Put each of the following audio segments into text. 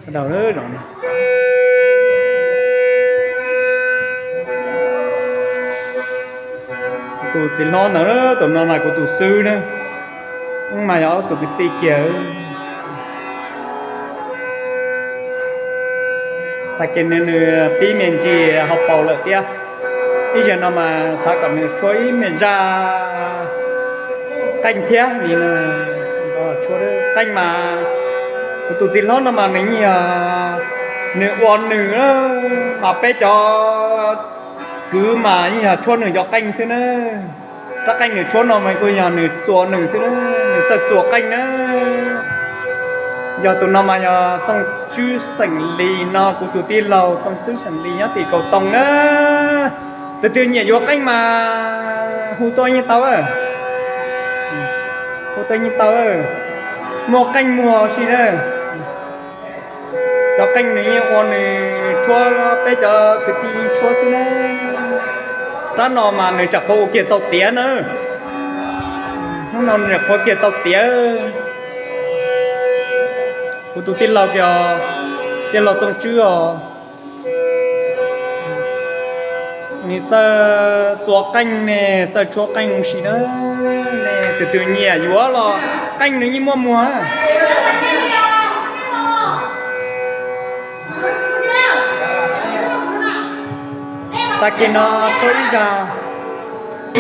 Sawv daws, kuv tus txiv hlob ntawd, tus no mas kuv tus xwb na, mas yog ob tug kwv tij kiag. Tag kis nws, nws pib me ntsis hauv paus lawm thiab. Ib zaug no mas xav kom nws tshuab ib me zaj qeej thiab, tshuab qeej mas kuv tus txiv hlob no mas nws yeej yog nws ua nws, mas peb cov kwv mas yeej yog tshuab nws cov qeej xwb na. Rab qeej nws tshuab no mas kuj yog nws txua nws xwb na, nws txawj txua qeej na. Yog tus no mas yog Txooj Tswb xeem Lis no, kuv tus tij laug Txooj Tswb xeem Lis nyob tim Kaus Toom na. Tus twg nyiam yuav qeej mas hu tuaj yeej tau, hu tuaj yeej tau, muaj qeej muag si na. Cov qeej nws yeej ua nws tshuab, peb cov kwv tij tshuab xwb na. Rab no mas nws tsam qhuav ua kiag tau tiav na. Hnub no nws tsam qhuav kiag tau tiav. Kuv tus tij laug, tij laug Txooj Tswb os, nws txawj txua qeej ne, txawj tshuab qeej ua si na. Tus twg nyiam yuav los qeej nws yeej muaj muag. Tag kis no tshuab ib zag,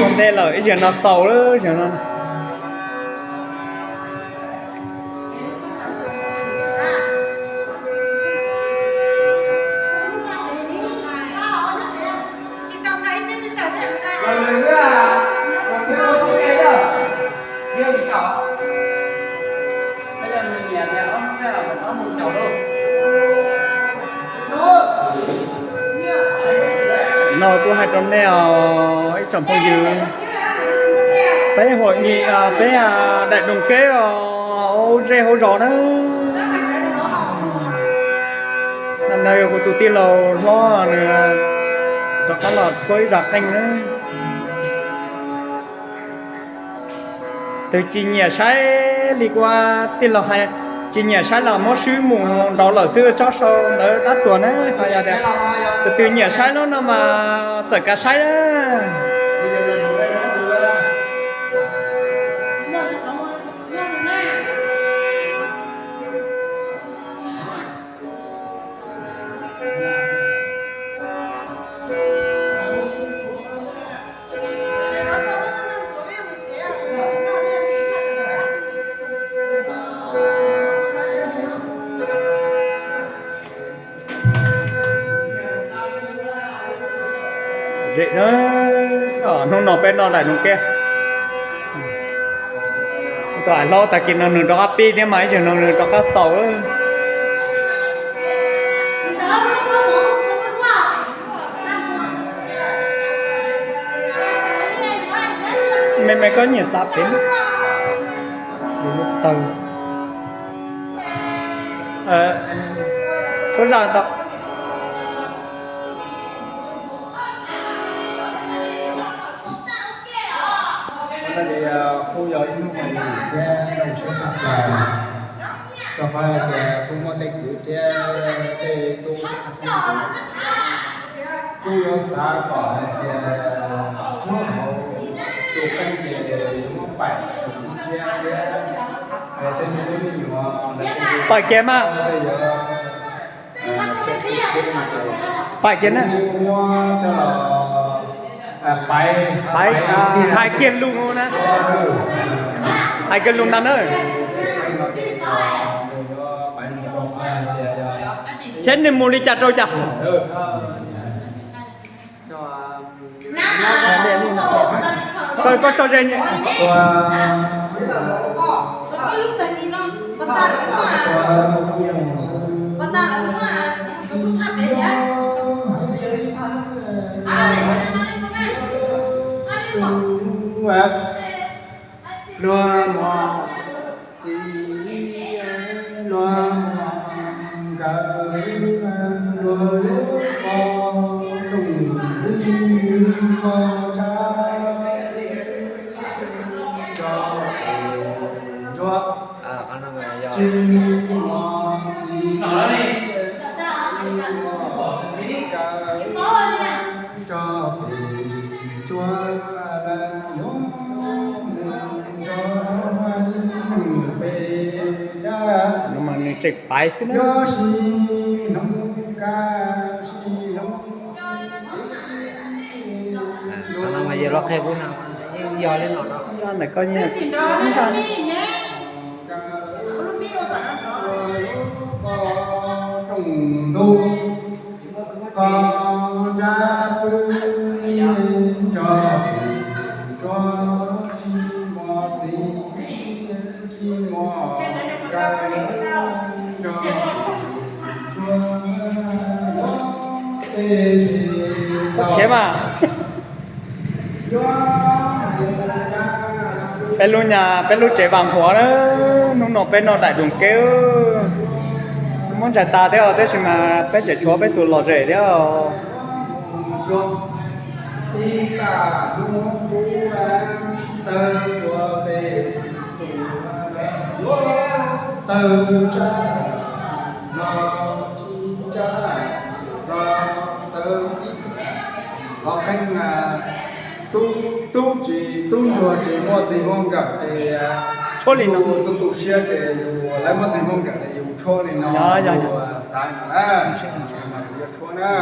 ua ntej lawm ib zaug no xaus lawm zaum no. No kuv hais rau nej os ib tsoom phooj ywg, peb huam nyim, peb daim doog keb os, hauv zej hauv zos na. Ntawd yog kuv tus tij laug hlob nws rov qab los tshuab ib zag qeej na. Tus tsis nyiam saib li kuv tij laug hais, tsis nyiam saib los muab swb mus nraud lawm xwb, tsob sau ntawd dab tuag na. Ho yog tias tus twg nyiam saib lub no mas txawm kav saib na. Zem na, hnub no peb noj daim doog keb. Tus hlob tag kis no nws rov qab pib thiab mas ib zaug no nws rov qab xaus. Me me koj nyiam txav pem lub taw. Suav zaj tau. Kuv yog ib hnub mas yus thiab zoo siab tshaj plaws, rau qhov hais tias kuv muaj tej kwv thiab tej tub, kuv yuav xav kom hais tias tshuab hauv tus qeej ces yuav muab paim ib ntsiab thiab, tej me tub me nyuam, paim kiag mas, paim kiag na, paim, hais kiag lus na, hais kiag lus ntag na. Saib nws mus li cas rau cas. Koj tso ze. Luag muaj txiv, luag muaj nkawm, luag yuav pov rooj pov tshav tso ntsuab, tsis muaj txiv. tseem paiv xwb na. Yog li no mas yog lub qhia pub no, yeej yog li no no. Ntawm koj yeej Khiav mas. Peb lub nyab, peb lub tsev Vam Huav na, hnub no peb noj daim doos kev, muab ntsaig tas thiab os, tab sis mas peb tseem tshuav peb tus lom zem thiab os. Qhov qeej, tub tsis, tub ntsuag tsis muaj txiv muaj nkawm ces tshuab li no, tu tu siab ces yus, lawv muaj txiv muaj nkawm ces yus tshuab li no, yus xav no na, mas yus yuav tshuab na.